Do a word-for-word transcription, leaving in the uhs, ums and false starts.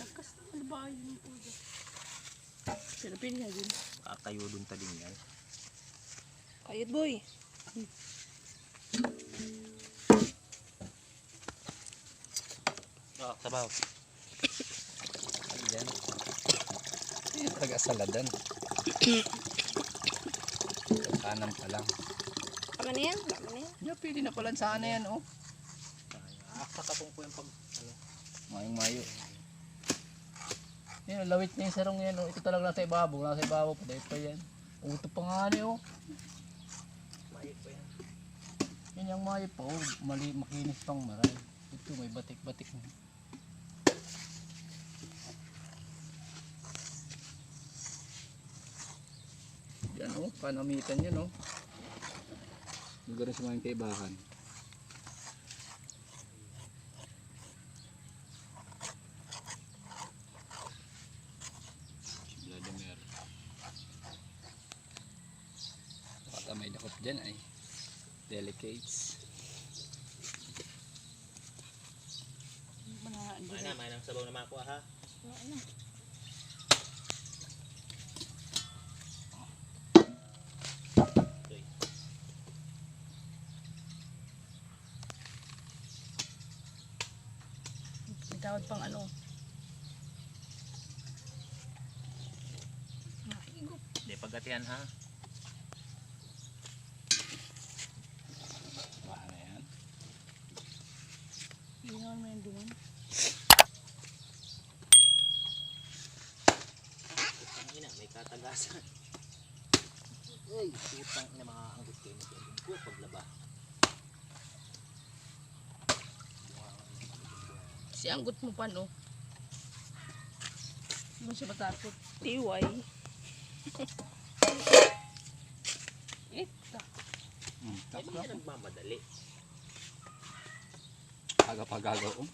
Nagkas-, ano ba yun po dyan? Pero pili nga din. Kakayo dun ta din yan. Kayod, boy. Oh, sabaw. Ayan. Hindi talaga saladan. Kanan pa lang. Tama na yan? Tama na yan? Yeah, pwede na pala sana yan, oh. Ah, sa katong po yung pag, ano. Mayong mayo. Yan, lawit niya yung sarong yan, oh. Ito talaga nasa ibabaw, nasa ibabaw, paday pa yan. Uto pa nga ni, oh. Mayo pa yan. Yan yung mayo pa, oh. Mali, makinis pang maray. Ito, may batik-batik na. Yan, oh, panamitan yan, oh. Lugar sa mga kaibahan. Si Vladimir. Baka may dakop dyan ay. Delicates. Mga May na, may nang sabaw na makuha, ha? Ano? Uy. May tawag pang ano. Ay, gup. Hindi, pagkatihan, ha? Bahan na yan. Hindi naman may duman. Putang ina, may katagasan. Ay, putang ina, mga anggot kayo na pwede ko paglaba. Si anggot mo pa, no? Ano siya matakot? T Y. Ito. Hmm, Ay, tapos mga na. Nagmamadali. Aga pa gagaw, oh.